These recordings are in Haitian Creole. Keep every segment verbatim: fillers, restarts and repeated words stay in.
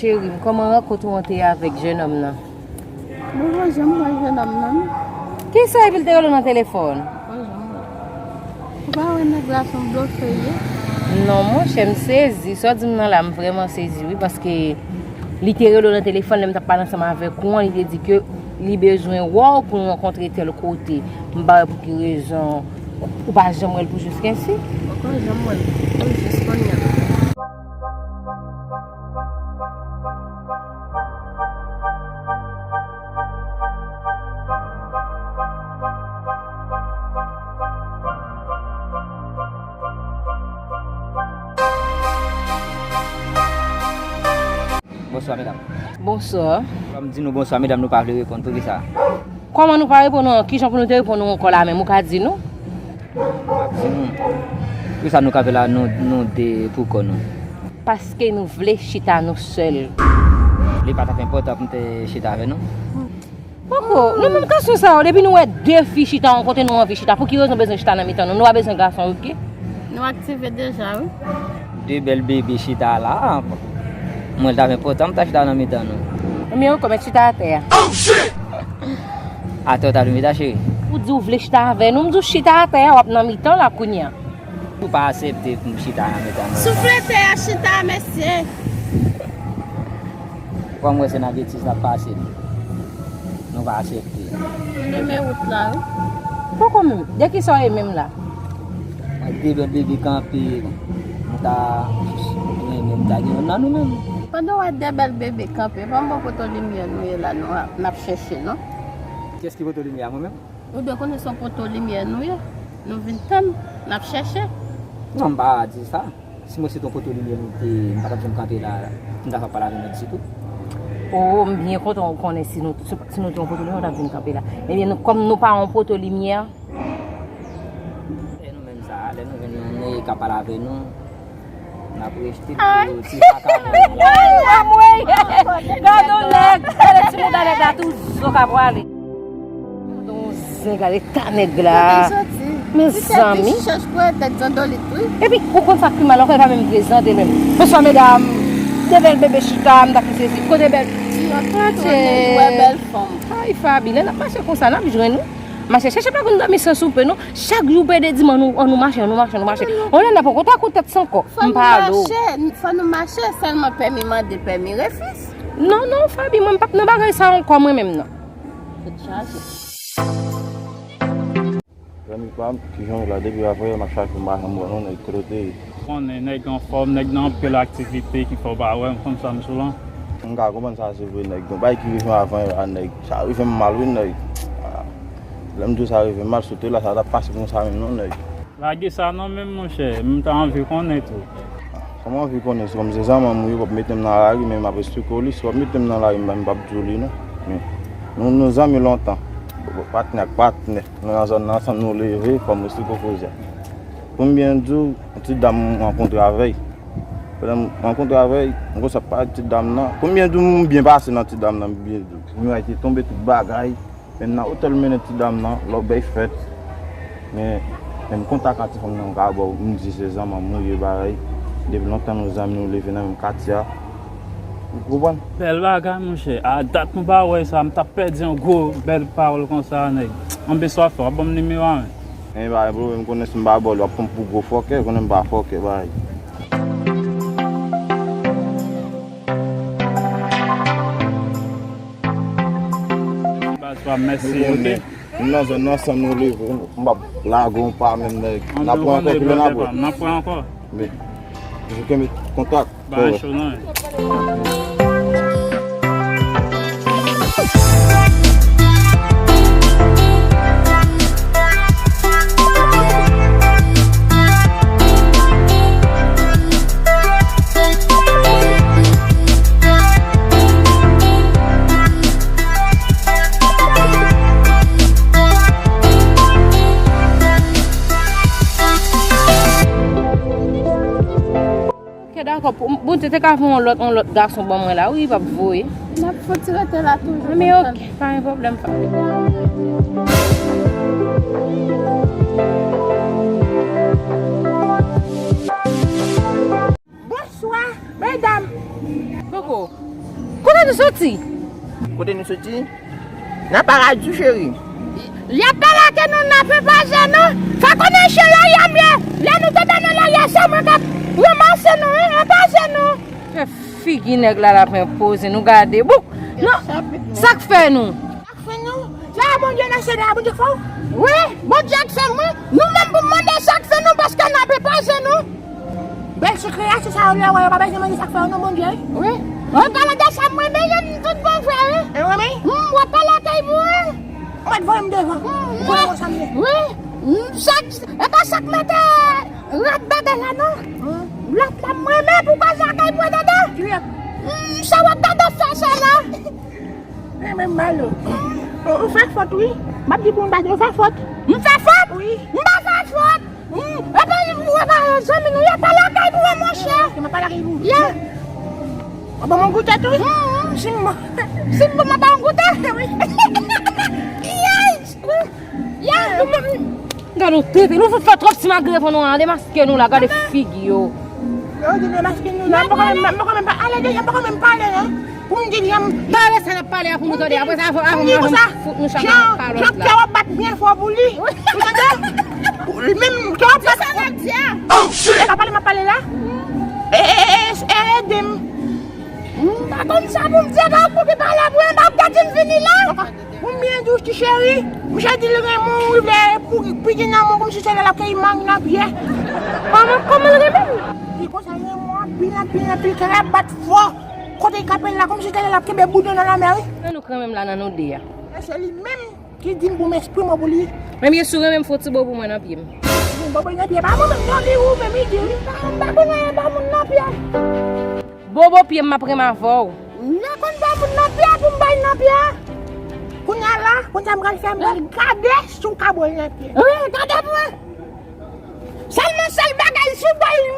Cheri m, kòman rankont ou an te ye avèk jennonm nan? Bon, bon, jan m wè jennonm nan. Kisa epi l te rele w nan telefòn? Bon, jan m wè. Ou pa wè nèg la se yon blofè li ye? Non, monchè, m sezi. Sa w di m nan la, m vrèman sezi, wi, paske li te rele w nan telefòn, lè m t ap pale ansanm avèk ou an, li te di ke li bezwen wè w pou nou rankontre tèl kote. M pa wè pou ki rezon ou pa janm wè l pou jiskensi. Ou pa janm wè l pou jis kounye a. Bonswa, medam. Bonswa. Lè m di nou bonswa, medam, nou pa vle reponn. Poukisa? Kòman nou pa reponn ou? Kijan pou nou te reponn ou ankò la menm? Ou ka di nou? M ap di nou. Poukisa nou kanpe la, nou, nou de pou kò nou? Paske nou vle chita nou sèl. Li pa t ap enpòtan pou m te chita avè nou? Poko, nou menm gason sa yo, depi nou wè de fi chita yon kote, nou anvi chita. Pou ki rezon bezwen chita nan mitan nou? Nou pa bezwen gason, oke? Nou aktive deja, wi. De bèl bebe chita la. Mwen, l t ap enpòtan m ta chita nan mitan nou. Ebyen, ou komèt chita atè a. Atè w ta dwe mete a, cheri? Ou di w vle chita avè nou, m di w chita atè a, w ap nan mitan la kounye a. Ou pa aksepte pou m chita nan mitan nou? Souflete a chita, mesye. Kòm wè se nan betiz n ap pase, nou pa aksepte. Nou renmen wout la, wi. Poko menm. De kisa w ye menm la? Ak de bèl bebe kanpe, nou ta renmen m ta gen youn nan nou menm. Pandan w wè de bèl bebe kanpe, pa m bon poto limyè nou ye la, nou a, n ap chèche, non? Kiyès ki poto limyè a, mwen menm? Ou dwe konnen se yon poto limyè nou ye. Nou vin tann, n ap chèche. Non, m pa di sa. Si mwen se te yon poto limyè nou te, m pa t ap janm kanpe la, m ta pale avè nou ditou. Oh, m byen kontan ou konnen si nou, si, si nou te yon poto limyè, nou t ap vin kanpe la. Ebyen, nou, kòm nou pa yon poto limyè. E nou menm sa, lè nou vin nou, nou ka pale avè nou, n ap rejte l pou ti kaka nou. Ay, anmwey! Gade yon nèg, gade ti mouda nèg la tou zo ka pwale. Gade yon zen, gade eta nèg la. Mezanmi. Epi, ou konn sa k pi mal ankò, li pa menm prezante menm. Bonswa, medam. De bèl bebe chita, m ta pi sezi. Kote bèl? Ti, an tou, wè bèl fanm. Ay, Faby, lè n ap mache konsa, n ap jwenn, wi. Mache, chèche pa konn dòmi san soupe, non. Chak jou, pede di m, ann nou, ann nou mache, ann nou mache, ann nou mache. On lè n ap konn ta kou tèt san kò. M pa alo. Fò nou mache, sèlman pèmi mande, pèmi refize. Non, non, Faby, mwen, m p ap nan bagay sa ankò, mwen menm, non. Tèt chaje. Zanmi pa m, kijan w ye la? Depi avanyè m ap chache, m pa janm wè non, nèg, kote w te ye? Konnen nèg anfòm, nèg nan anpil aktivite ki fè w pa wè m, konn sa m sou lan. M ka konprann sa, se vre, nèg. Gon bagay ki rive m avanyè la, nèg. Sa rive m mal, wi, nèg. Ah. Lè m di w sa rive m mal, si w te la, sa t ap pase konsa menm non, nèg. Lage sa nan men m, monchè, m ta anvi konnen tou. Kòman w anvi konnen? Se kòm se zanmanm ou ye, w ap mete m nan lari, men m ap esplike w li. Si w ap mete m nan lari, m pa, m p ap di w li, non. Men, nou, nou zanmi lontan. Patnè ak patnè. Nou nan zòn nan ansanm, nou leve, fò m esplike w koze a. Pou m byen di w, yon ti dam m rankontre avè l. Pandan m rankontre avè l, m konsa pale ak ti dam nan. Pou m byen di w, m byen pase nan ti dam nan, m byen di w. Miray te tonbe, tout bagay. Men nan otèl m mennen ti dam nan, lòbèy fèt. Men, menm kontak a ti fanm nan m ka ba w, m di se zanmanm ou ye, bagay. Depi lontan nou zanmi, nou leve nan menm katye a. Ou konprann? Bèl bagay, monchè. A dat nou pa wè sa, m t ap pèdi yon gwo bèl pawòl konsa, nèg. Anben sa w ap fè, w ap ban m nimewo a, men. Anyen pa gen pwoblèm, konnen si m pa ba w li, w ap pran m pou gwo fòkè, konnen m pa fòkè, bagay. Baz pa m, mèsi, oke. Nou nan zòn nan ansanm, nou leve, m p ap lage w pa menm, nèg. N ap pran ankò, konnen, konnen n ap wè. N ap pran ankò. Men, toujou kenbe kontak. Ba cho non. Ok, dakò. Pou, Bondye te ka voye yon lòt, yon lòt gason ban mwen la, wi, li p ap voye. N ap fouti rete la toujou. Men ok, pa gen pwoblèm, pa. Bonswa, medam. Koko, Kote nou soti? Nan paradi, cheri. Y ap pa lage nou, n ap epaze nou. Fè konnen se lari a m ye. Lè nou te nan lari a, se mwen k ap ranmase nou, wi, epaze nou. Fè figi nèg la, l ap enpoze nou, gade bouk. Non, sa k fè nou? Sa k fè nou? Sa a Bondye nan syèl la, Bondye fò. Wi, Bondye k fè mwen. Nou menm pou mande sa k fè nou, paske n ap epaze nou. Bèl sekrè a, se sa yo lè wè, yo pa bezwen mande sa k fè yo non, Bondye. Wi. An palan de sa, mwen renmen nou tout bon vre, wi. E w renmen? Hmm, w ap pale ak kay pou mwen. Ou mèt voye m devan. Ou konnen mwen sa m ye. Wi. Hmm, sa, e pa sa k mete rad bagay la non. Hmm. Lòt la, mwen renmen pou koze ak kay pou mwen, tande. Ki lòt? Hmm, sa w ap gade fè sa la. E menm malo. Ou, ou fè fòt, wi. M ap di pou m pa di, ou fè fòt. M fè fòt? Wi. M pa fè fòt. Hmm, epi, ou pa zanmi nou, y ap pale ak kay pou mwen, monchè. Ke m ap pale ak kay pou. Yeah. Ou ban m yon goute tou? Hmm, hmm. Si m bon. Si m bon, m ap ba w yon goute? Wi. Yes. Yeah. Gade nou tete, nou fout fè twòp simagle pou nou an, demaske nou la, gade figi yo. Yo di demaske nou la, m poko menm, m poko menm pa ale deja, m poko menm pale non. Pou m di l janm. Pale sa n ap pale a pou nou tande. Apre sa, avan, avan, avan fout nou chak nan kalòt la. Jan kè w ap bat byen fò pou li. Ou tande? Menm kè w ap bat. Sa l ap di a. E pa pale m ap pale la. E, e, e, e, ede m. M pa konn sa pou m di, e pa ou ki pale pou mwen, m ap gade m vini la. Pou m byen di w, ti cheri, misye di l renmen w, li vle pou piti nan men w kòmsi se lè l ap keyi mangi nan pye. Kòman, kòman l renmen m? Li konsa renmen w anpil, anpil, anpil, kè l ap bat fò. Kote l k ap la, kòmsi se lè l ap kenbe boudon nan lanmè, wi. Nan nou k renmen m la, nan nou de a. E se li menm ki di m pou m eksprime w pou li. Menm si w renmen m, fè w ti bobo mwen nan pye m. Bobo nan pye, pa mwen menm non, li ou menm, li di, li pa, m pa konn anyen ba moun nan pye. Bobo pye m, m ap renmen avè w. M nan konn ba moun nan pye pou m bay nan pye. Kounye a la, kounye a m pral fè, m pral gade si w ka ba l nan pye. Wi, gade pou mwen. Sèlman sèl bagay, si w bay, m,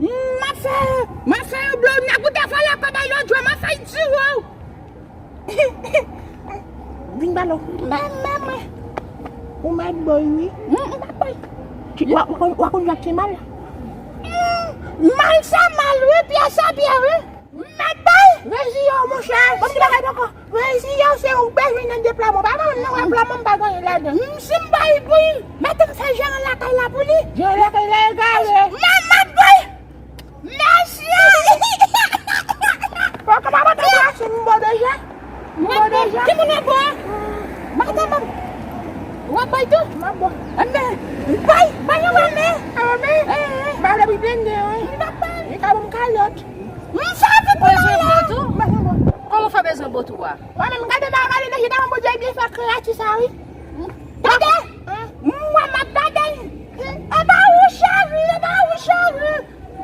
m, m ap fè, m ap fè yon blo, m nan goute fè la, ka bay lòt jwè, m ap fè l di w. Vin ba l. Mwen, mwen, mwen. Ou mèt boy, wi. Hmm, m pa boy. Ti, w, w, w konn jwe ak ti mal? Hmm, mal sa mal, wi, pye sa pye, wi. M mèt boy. Reziye w, monchè. Bon, ti bagay poko. Reziye w, se ou bezwen nan de pla mwen. Pa mwen menm, non, wè pla mwen, m pa gen anyen ladan. Hmm, si m bay pou li, mete m fè jeran lakay la pou li. Jeran lakay la egare. M mèt boy. Mesye! Bon, kòman w ap fè si m bo deja? M bo deja. Ki moun ap bo? Madanm ap. W ap bay tou? M ap bo. Enben, bay, bay yon wè men. Yon wè men? Eh, eh. M pa vle pi blende, wi. M pa bay. Li ka ban m kalòt. M sa pi pou bezwen bo tou? M bezwen bo. Kòman w fè bezwen bo tou a? Mwen menm, gade, m gade nan je ta mwen, Bondye byen fè kreyati sa, wi. Gade! M wè m ap gade. E pa ou, cheri, e pa ou, cheri.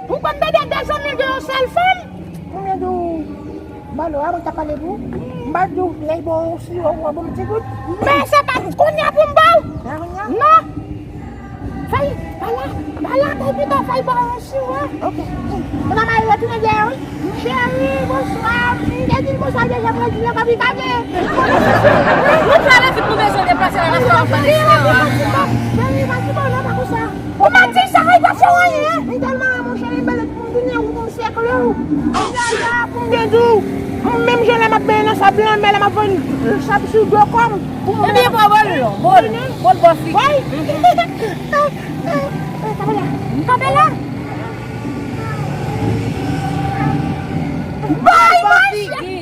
Ou konn bebe de zanmi gen yon sèl fanm? Konbyen di w? Balo a, mwen ta pale pou ou. M pa di w, lè y bon ou si ou wè bon m ti gout. Men se pa kounye a pou m ba w. Nan kounye a? Non. Fè y, bala, bala, kay pito, fè y bon ou si ou wè. Ok. Mwen ta mari retounen dèyè, wi. Cheri, bonswa. M te di l bonswa deja, mwen di l ankò pi ka, men. Ou prale vit, nou bezwen deplase la, n ap fè w pale. Cheri, pa di bon, non, pa konsa. Ou pa di sa, ay, pa fè w anyen. M tèlman renmen w, cheri, m bezwen pou m tounen ou, pou m sèkle w. Yaya, pou m byen di w, m menm jan lè m ap benyen nan sab lanmè, lè m ap vann sab sou do kò m. Ebyen, bon, bon, bon, bon, bon, bon, figi. Woy. Kanpe la. Kanpe la. Bay, bay, figi.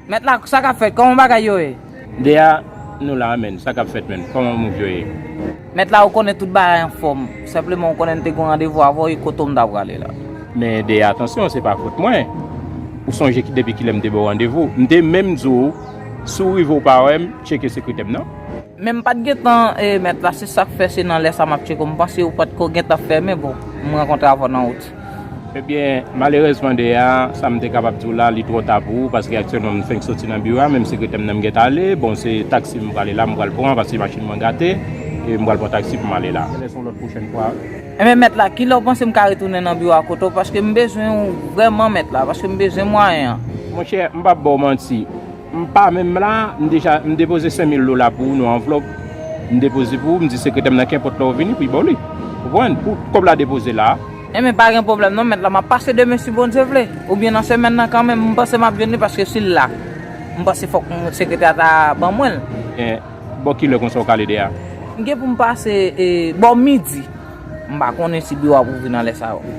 Mèt la, sa k ap fèt? Kòman bagay yo ye? Deya, nou la, menn. Sa k ap fèt, menn? Kòman mouv yo ye? Mèt la, ou konnen tout bagay anfòm. Senpleman, ou konnen m te gen yon randevou avè w, e kote w m ta prale la? Men Deya, atansyon, se pa fòt mwen. Ou sonje ki depi kilè m te ba w randevou? M te menm di w, si w rive w pa wè m, tcheke sekretè m nan. Men m pa t gentan, e, mèt la, se sa k fè se nan lè sa m ap tcheke w. M panse ou pa t ko gentan fèmen, bon, m rankontre avè w nan wout. Ebyen, malerèzman, Deya, sa m te kapab di w la, li twò ta pou ou, paske aktyèlman m fenk soti nan biwo a, menm sekretè m nan m gentan ale. Bon, se taksi m prale la, m pral pran, paske machin mwen gate, e m pral pran taksi pou m ale la. Lè se yon lòt pwochèn fwa. Ebyen, mèt la, kilè w panse m ka retounen nan biwo a kote w? Paske m bezwen ou vrèman, mèt la, paske m bezwen mwayen an. Monchè, m p ap ba w manti. M pa menm la, m deja, m depoze senk mil dola pou ou nan anvlòp. M depoze pou ou, m di sekretè m nan kenpòt lè w vini pou l ba w li. Ou konprann? Pou kòb la depoze la. Enben, pa gen pwoblèm non, mèt la, m ap pase demen si Bondye vle. Oubyen nan semèn nan kanmenm, m panse m ap jwenn li paske si l la, m panse fòk m, sekretè a ta ban mwen l. E, bò kilè konsa w ka ale Deya? M gen pou m pase, e, bò midi. M pa konnen si biwo a ap ouvri nan lè sa yo.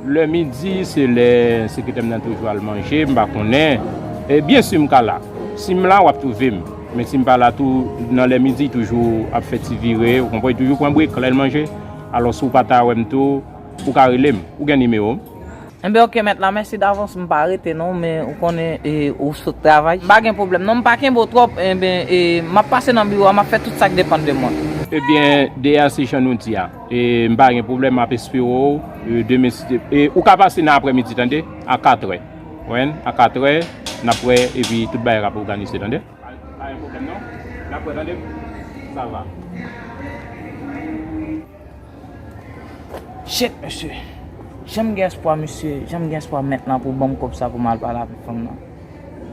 Lè midi, se lè sekretè m nan toujou al manje, m pa konnen. E byen si m ka la. Si m la, w ap twouve m. Men si m pa la tou, nan lè midi, toujou ap fè ti vire, ou konprann, toujou pran brek lè l manje. Alò, si w pa ta wè m tou, ou ka rele m. Ou gen nimewo m? Enben, oke, mèt la, mèsi davans, m pa rete non, men ou konnen, e, ou sot travay. M pa gen pwoblèm non, m pa kenbe w twòp, enben, e, m ap pase nan biwo a, m ap fè tout sa k depann de mwen. Ebyen, Deya, se jan nou di a. E m pa gen pwoblèm, m ap espere w, e, demen si Dye, e, ou ka pase nan aprèmidi, tande, a katrè. Ou konprann? A katrè, n ap wè, epi tout bagay ap òganize, tande. Pa, pa gen pwoblèm non. N ap wè, tande. Sa va. Shit, mesye. Jan m gen espwa, mesye, jan m gen espwa mèt lan pou ban m kòb sa pou m al pale avèk fanm nan.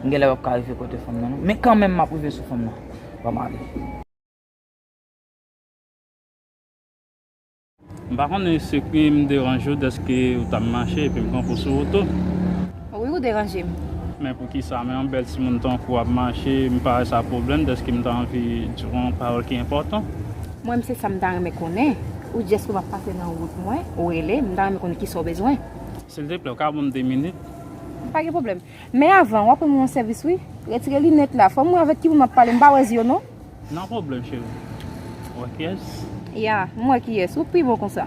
M genlè p ap ka rive kote fanm nan non. Men kanmenm, m ap rive sou fanm nan. Ban m ale. M pa konnen si m deranje w dèske w t ap mache epi m kanpe w sou wout ou. Wi, ou deranje m. Men poukisa? Men yon bèl timoun tankou w ap mache, m pa wè sa pwoblèm dèske m ta anvi di w yon pawòl ki enpòtan. Mwen menm se sa m ta renmen konnen. Ou di èske w ap pase nan wout mwen, ou rele, m ta renmen konnen kisa w bezwen. Silteplè, ou ka ban m de minit? Pa gen pwoblèm. Men avan, w ap rann mwen yon sèvis wi. Retire linèt la. Fò m wè avèk ki moun m ap pale, m pa wè zye w non. Nan pwoblèm, cheri. Ou wè kiyès? Ya, m wè kiyès. Ou pi bon konsa.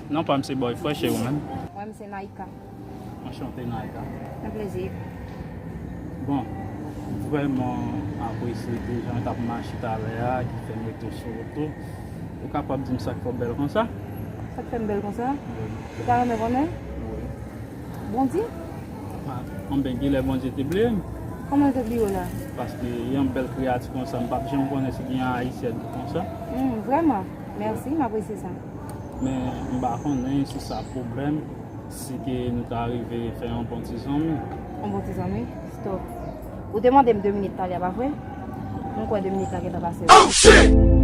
Non pa m se Boyfrè, cheri, ou menm? Mwen, m se Naïka. Anchante, Naïka. Yon plezi. Bon, vrèman apresye de jan w t ap mache talè a, ki fè m rete w sou wout ou. Ou kapab di m sa k fè w bèl konsa? Sa k fè m bèl konsa? Wi. Ou ta renmen konnen? Wi. Bondye? Ah, anben, genlè Bondye te bliye m. Kòman l te bliye w la? Paske yon bèl kreyati konsa, m p ap janm konnen si gen yon ayisyèn ki konsa. Hmm, vrèman? Mèsi, m apresye sa. Men, m pa konnen si sa pwoblèm, si ke nou ta rive fè yon bon ti zanmi. Yon bon ti zanmi? Stop. Ou te mande m de minit talè a, pa vre? M kwè de minit la gentan pase.